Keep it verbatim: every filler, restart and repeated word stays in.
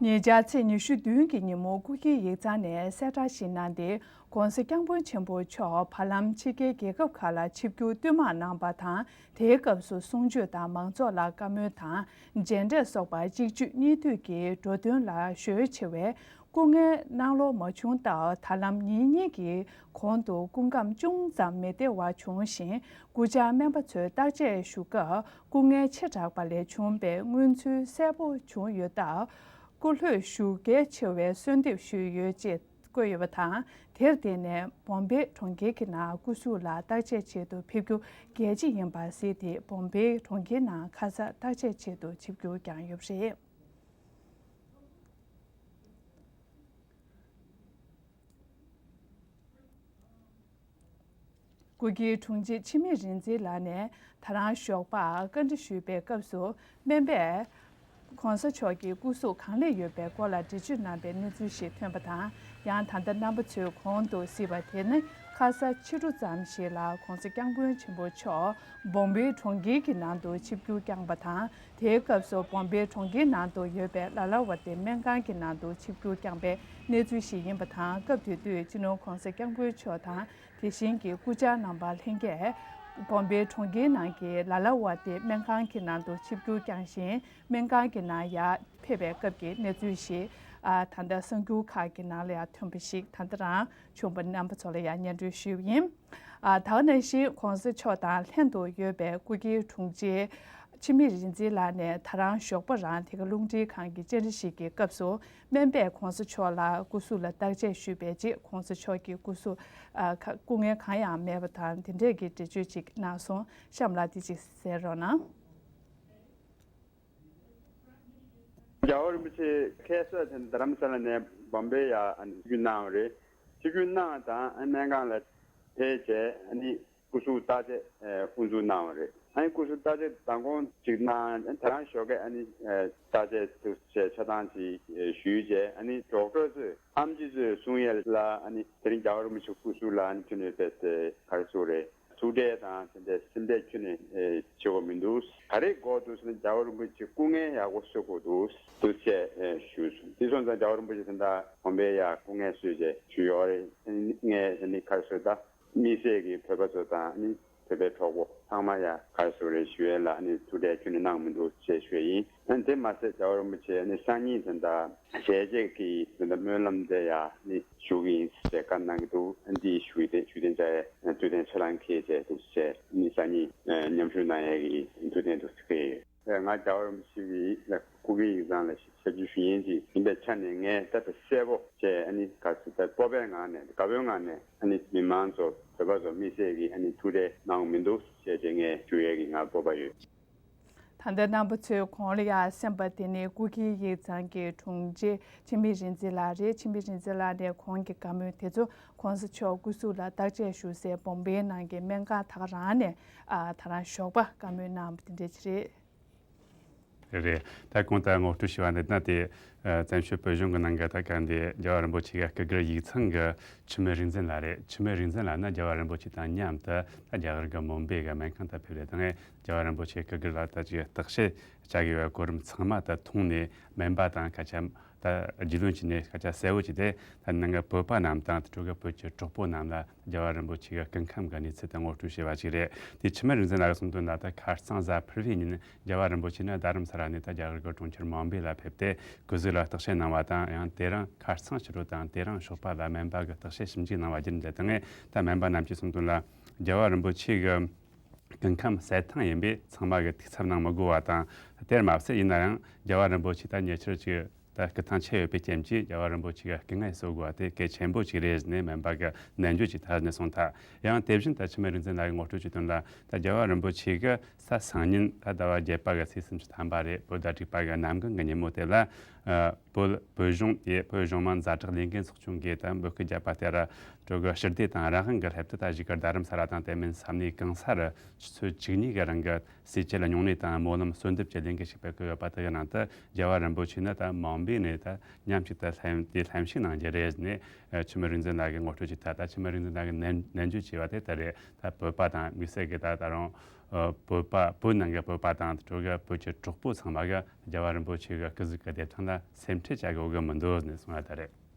ཉེ་ཆར་ཚེས་ཉི་ཤུ་བདུན་གྱི་ཉིན་མོ་སྐུ་སྒེར་ཡིག་ཚང་ནས་གསལ་བསྒྲགས་ཤིག་གནང་སྟེ། ྋགོང་ས་ྋསྐྱབས་མགོན་ཆེན་པོ་མཆོག་བར་ལམ་ཕྱི་རྒྱལ་རྒྱལ་ཁབ་ཁག་ལ་ཆིབས་བསྒྱུར་བསྟུད་མར་གནང་བ་དང་། དེའི་སྐབས་སུ་གསུང་ཆོས་དང་མང་ཚོགས་ལ་བཀའ་མོལ་དང་། མཇལ་འཕྲད་སོགས་པ་གཅིག་བརྒྱུད་གཉིས་མཐུད་ཀྱིས་འགྲོ་དོན་ལ་གཞོལ་ཆེ་བའི་སྐུ་ངལ་གནང་ལོང་མ་བྱུང་སྟབས། ད་ལམ་ཉིན་གཉིས་ཀྱི་གོང་དུ་སྐུ་ཁམས་ཅུང་ཙམ་མི་བདེ་བ་བྱུང་ཞིང་། སྐུ་བཅར་སྨན་པ་ཚོས་བརྟག་དཔྱད་ཞུ་སྐབས། སྐུ་ངལ་ཆེ་དྲགས་པ་ལས་བྱུང་བའི་མངོན་ཚུལ་གསལ་པོ་བྱུང་ཡོད་སྟབས། སྐུ་ལྷོད་ཞུ་གལ་ཆེ་བའི་གསོལ་འདེབས་ཞུས་ཡོད་ཅེས་བཀོད་ཡོད་པ་དང་། དེར་བརྟེན་ནས་བོམ་བེ་གྲོང་ཁྱེར་གྱི་ནང་སྐུ་གཟུགས་ལ་བརྟག་དཔྱད་ཆེད་དུ་ཕེབས་རྒྱུ་གལ་ཆེ་ཡིན་པ་གཟིགས་ཏེ། བོམ་བེ་གྲོང་ཁྱེར་ནང་ཁ་སང་བརྟག་དཔྱད་ཆེད་དུ་ཆིབས་བསྒྱུར་བསྐྱངས་ཡོད་པ་རེད། སྐུ་སྒེར་དྲུང་ཆེ་འཆི་མེད་རིག་འཛིན་ལགས་ནས་ད་རང་ཞོགས་པར་བཀའ་འདྲི་ཞུས་པའི་སྐབས་སུ། སྨན་པས་ྋགོང་ས་མཆོག་གི་སྐུ་གཟུགས་གང་ལེགས་ཡོད་པའི་སྐོར་ལ་འགྲེལ་བརྗོད་གནང་པའི་གནས་ཚུལ་ཞིག་ཐོན་པ་དང་། ཡང་ད་ལྟ་རྣམ་པ་ཚོས་གོང་དུ་གཟིགས་པ་དེ་ནི། ཁ་ས་ཕྱི་དྲོ་ཙམ་ཞིག་ལ་ྋགོང་ས་ྋསྐྱབས་མགོན་ཆེན་པོ་མཆོག་བོམ་བེ་གྲོང་ཁྱེར་གྱི་ནང་དུ་ཆིབས་བསྒྱུར་བསྐྱངས་པ་དང་། དེའི་སྐབས་སུ་བོམ་བེ་གྲོང་ཁྱེར་ནང་དུ་ཡོད་པའི་ལ་ལ་ཝ་ཏི་སྨན་ཁང་གི་ནང་དུ་ཆིབས་བསྒྱུར་བསྐྱངས་པའི་གནས་ཚུལ་ཞིག་ཡིན་པ་དང་། སྐབས་དེ་དུས་སྤྱི་ནོར་ྋགོང་ས་ྋསྐྱབས་མགོན་མཆོག་དང་། དེ་བཞིན་གྱི་སྐུ་བཅར་གནང་པ་ལྷན་རྒྱས་བོམ་བེ་གྲོང་ཁྱེར་ནང་གི་ལ་ལ་ཝ་ཏི་སྨན་ཁང་གི་ནང་དུ་ཆིབས་བསྒྱུར་བསྐྱངས་ཤིང་། སྨན་ཁང་གི་ནང་ཡར་ཕེབས་པའི་སྐབས་ཀྱི་གནས་ཚུལ་ཞིག་ཨ། ད་ལྟ་གསར་འགྱུར་ཁག་གི་ནང་ལ་ཡང་ཐོན་པ་ཞིག་ད་ལྟ་རང་བྱུང་བ། རྣམ་པ་ཚོ་ལ་ཡང་སྙན་སྒྲོན་ཞུས་པ་ཡིན། ཨ། ད་ག་ནང་བཞིན་ྋགོང་ས་མཆོག་དང་ལྷན་དུ་ཡོད་པའི་སྐུ་སྒེར་དྲུང་ཆེ་འཆི་མེད་རིག་འཛིན་ལགས་ནས་ད་རང་ཞོགས་པ་རང་དེ་ག་རླུང་འཕྲིན་ཁང་གི་བཅར་འདྲི་ཞིག་གི་སྐབས་སུ། སྨན་པས་ྋགོང་ས་མཆོག་ལ་སྐུ་གཟུགས་ལ་བརྟག་དཔྱད་ཞུས་པའི་རྗེས། ྋགོང་ས་མཆོག་གི་སྐུ་གཟུགས་ཨ། ཁ། སྐུ་ངལ་གང་ཡང་མེད་པ་དང་། དེ་འདྲས་ཀྱི་འགྲེལ་བརྗོད་ཅིག་གནང་སོང་། གཤམ་ལ་དེ་ཅིག་གསན་རོགས་གནང་། རྒྱལ་བ་རིན་པོ་ཆེ་ཁ་སང་དེ་རྡ་རམ་ས་ལ་ནས་བོམ་བེ་ཡར་ཨ་ནི་ཆིབས་བསྒྱུར་གནང་བ་རེད། ཆིབས་བསྒྱུར་གནང་བ་དང་ཨ་སྨན་ཁང་ལ་ཕེབས་བྱས། ཨ་ནི་སྐུ་གཟུགས་བརྟག་དཔྱད་ཨ་དབུ་འཛུགས་གནང་བ་རེད། ཨ་ནི་སྐུ་གཟུགས་བརྟག་དཔྱད་མདང་དགོང་ཅིག་གནང་། ཨ་ནི་ད་རང་ཞོགས་ཀས་ཨ་ནི་ཨ་བརྟག་དཔྱད་དུ་བྱས་ཆ་ཚང་ཅིག་ཨ་ཞུས་བྱས། ཨ་ནི་ཌོག་ཊར་ཚོས་ཨེམ་ཆི་ཚོས་གསུང་ཡས་ལ། ཨ་ནི་དེ་རིང་རྒྱལ་བ་རིན་པོ་ཆེ་སྐུ་གཟུགས་ལ་ཨ་ནི་ཁྱོན་ནས་དཔེ་དེ་ག་རེ་ཟེར་དགོས་རེད། ཐུགས་ཁྲལ་དང་དེ་འདྲའི་སེམས་ཁྲལ་ཁྱོན་ནས་ཨེ་བྱེད་དགོས་མི་འདུག་ག་རེ་དགོས་འདུག་ཟེར་ན། རྒྱལ་བ་རིན་པོ་ཆེ་སྐུ་ངལ་ཡག་པོ་གསོ་དགོས་འདུག་འདུག་ཅེས་ཨེ་ཞུས་སོང་། དེ་སོང་ཙང་རྒྱལ་བ་རིན་པོ་ཆེ་དེ་འདྲ་བོམ་བེ་ཡར་སྐུ་ངལ་གསོས་བྱས་བཞུགས་ཡོད་རེད། ངས་ཨ་ནི་ག་རེ་ཟེར། ད་དམིགས་བསལ་གྱི་བོད་པ་ཚོ་དང་ཨ་ནི་བོད་པའི་གྲོགས་པོ་ཚང་མ་ཡར་ག་རེ་ཟེར་རེད་ཞུ་ཡས་ལ། ཨ་ནི་ཐུགས་ཁྲལ་ཁྱོན་ནས་གནང་མི་འདུག་ཅེས་ཞུ་ཡས་ཡིན། ཨ་ནི་དེ་མ་ཟད་རྒྱལ་བ་རིན་པོ་ཆེ་ཨ་ནི་སང་ཉིན་དེ་འདྲ་ཞལ་འབྱེད་ཀྱི་དེ་འདྲ་སྨོན་ལམ་དེ་ཡར་ཨ་ནི་ཞུ་གི་ཡིན་ཟེར་བཀའ་གནང་གི་འདུག་ཨ་ནི་འདི་ཞུ་ཡས་དེ་ཞུ་དན་བྱ་ཡས་ཐུགས་གཏན་ཆ་ལང་ཁེལ་བྱས་འདུག་ཅེས། ཨ་ནི་སང་ཉིན་མཉམ་ཞུགས་གནང་ཡས་ཀྱི་ཐུགས་གཏན་འདུག་ཟེར་གྱི་ཡོད། ང་རྒྱལ་བ་རིན་པོ་ཆེ་གི་སྐུ་སྒེར་ཡིག་ཚང་ལ་ཞབས་ཕྱི་ཞུ་མཁན་ཅིག་ཡིན་པའི་ཆ་ནས། ངས་ད་ལྟ་གསལ་པོ་བྱས་ཨ་ནི་ག་ཚོད་ད་སྤོབས་པའི་ངང་ནས་དགའ་པོའི་ངང་ནས་ཨ་ནི་མི་མང་ཚོ་བོད་པ་ཚོ་དམིགས་བསལ་གྱི་ཨ་ནི་ཐུགས་ཁྲལ་གནང་མི་འདུག་ཅེས་བྱས་ངས་ཞུ་ཡས་ཀྱི་ང་སྤོབས་པ་ཡོད། ད་ལྟ་རྣམ་པ་ཚོས་གོང་ལ་ཡར་གསན་པ་དེ་ནི་སྐུ་སྒེར་ཡིག་ཚང་གི་དྲུང་ཆེ་འཆི་མེད་རིག་འཛིན་ལགས་རེད། འཆི་མེད་རིག་འཛིན་ལགས་ནས་གོང་གི་བཀའ་མོལ་དེ་ཚོ་ྋགོང་ས་མཆོག་སྐུ་གཟུགས་ལ་བརྟག་དཔྱད་ཞུ་སའི་བོམ་བེའི་ནང་གི་སྨན་ཁང་ད་ག་རང་ནས་ཨ་ད་རང་ཞོགས་པ་བཀའ་མོལ་གནང་བ་དེ་འདྲ་ཅིག་རེད། རེད། ད་གོང་དུ་ངོ་སྤྲོད་ཞུས་པ་འདི་ན། དེ་ཨ་བཙན་བྱོལ་བོད་གཞུང་གི་ནང་གི་ད་ག་འདི་རྒྱལ་བ་རིན་པོ་ཆེ་གི་སྐུ་སྒེར་ཡིག་ཚང་གི་འཆི་མེད་རིག་འཛིན་ལགས་རེད། འཆི་མེད་རིག་འཛིན་ལགས་ནི་རྒྱལ་བ་རིན་པོ་ཆེ་དང་མཉམ་དུ་ད་རྒྱ་གར་གྱི་མུམ་བེ་གི་སྨན་ཁང་དུ་ཕེབས་རེད། དེ་ནས་རྒྱལ་བ་རིན་པོ་ཆེ་གི་སྐུ་སྒེར་ལ་ད་ཅིག་བརྟག་དཔྱད་བྱ་དགོས་པའི་གོ་རིམ་ཚང་མ་ད་མཐོང་ནས། སྨན་པ་དང་སྐད་ཆ་ད་རྒྱུས་ལོན་བྱས་ནས་སྐད་ཆ་གསལ་བོ་བྱས་ཏེ། ད་ནང་གི་བོད་པ་རྣམས་དང་དེ་འཕྲོ་གི་བོད་ཀྱི་གྲོགས་པོ་རྣམས་ལ་རྒྱལ་བ་རིན་པོ་ཆེ་གི་སྐུ་ཁམས་ཀྱི་གནས་ཚུལ་དེ་ངོ་སྤྲོད་བྱས་པ་ཞིག་རེད། དེ་འཆི་མེད་རིག་འཛིན་ལགས་ཀྱིས་གསུངས་དོན་ལ། ད་ཁ་རྩང་གཟའ་ཕུར་བུའི་ཉིན་རྒྱལ་བ་རིན་པོ་ཆེ་ནི་རྡ་རམ་ས་ལ་ནས་ད་རྒྱ་གར་གྱི་གྲོང་ཁྱེར་མུམ་བེ་ལ་ཕེབས་ཏེ། སྐུ་གཟུགས་ལ་བརྟག་དཔྱད་གནང་བ་དང་། ཡང་དེ་རིང་ཁ་རྩང་ཕྱི་དྲོ་དང་དེ་རིང་ཞོགས་པ་ལ་སྨན་པ་གིས་བརྟག་དཔྱད་ཞིབ་འཇུག་གནང་བ་བརྒྱུད་འདི་དང་། ད་སྨན་པ་རྣམས་ཀྱིས་གསུངས་དོན་ལ། རྒྱལ་བ་རིན་པོ་ཆེ་གི་སྐུ་ཁམས་གསལ་ཐང་ཡིན་པས་ཚང་མ་གིས་ཐུགས་འཚབ་གནང་མི་དགོས་པ་དང་། དེར་མ་ཟད་ཡིན་ན་ཡང་རྒྱལ་བ་རིན་པོ་ཆེ་ད་ཉེ་ཆར་ཅིག་ད་སྐུ་ཐང་ཆད་ཡོད་པའི་རྐྱེན་གྱིས་རྒྱལ་བ་རིན་པོ་ཆེ་གི་སྐུ་ངལ་གསོ་དགོས་པ་དེ་གལ་ཆེན་པོ་ཞིག་རེད་ཟེར་ནས་སྨན་པ་གིས་ནན་བརྗོད་ཅིག་ད་གནང་སོང་། ད་ཡང་དེ་བཞིན་ད་འཆི་མེད་རིག་འཛིན་ལགས་ཀྱིས་ངོ་སྤྲོད་བྱས་དོན་ལ། ད་རྒྱལ་བ་རིན་པོ་ཆེ་གིས་ས་སང་ཉིན་ད་ཟླ་བ་བརྒྱད་པ་གི་ཚེས་སུམ་ཅུ་ཐམ་པ་རེད། བོད་ཟླ་དྲུག་པ་གི་གནམ་གང་གི་ཉིན་མོ་དེ་ལ། ཨ་བོད་བོད་གཞུང་དེ་བོད་གཞུང་མང་ཛ་དྲག་ལས་འགན་ཚོགས་ཆུང་གིས་ད་འབོད་སྐུལ་བརྒྱབ་པ་དེར་སྤྲོ་གི་ཞི་བདེ་དང་རང་དབང་གི་སླད་དུ་ད་གཞིས་ཀ་རྡ་རམ་ས་ལ་དང་དེ་མིན་ས་གནས་གང་སར་ཆུ་ཚོད་བཅུ་གཉིས་ཀྱི་རིང་གི་ཟས་བཅད་སྨྱུང་གནས་དང་སྨོན་ལམ་གསོལ་འདེབས་ཀྱི་ལས་འགུལ་ཞིག་སྤེལ་གྱི་ཡོད་པ། དེ་གི་ནང་དུ་རྒྱལ་བ་རིན་པོ་ཆེ་ནི་ད་མུམ་བེ་ནས་ད་མཉམ་གཅིག་ཏུ་ལྷན་དེ་ལྷན་ཞུགས་གནང་རྒྱུ་རེད་ནས་འཆི་མེད་རིག་འཛིན་ལགས་ཀྱིས་ངོ་སྤྲོད་ཅིག་ད། ད་འཆི་མེད་རིག་འཛིན་ལགས་ཀྱིས་ནན་ནན་བརྗོད་བྱས་པ་དེ་ལྟར་རེད། ད་བོད་པ་དང་དམིགས་བསལ་གྱི་ད་ད་རུང་ ཨ་བོད་པ་བོད་ནང་གི་བོད་པ་དང་དེ་ཚོ་གི་བོད་ཀྱི་གྲོགས་པོ་ཚང་མ་གི་རྒྱལ་བ་རིན་པོ་ཆེ་གི་སྐུ་གཟུགས་ཀྱི་བདེ་ཐང་ལ་སེམས་ཁྲལ་བྱ་དགོས་གི་མི་འདུག་ནས་གསུངས་ཡ་ད་རེད།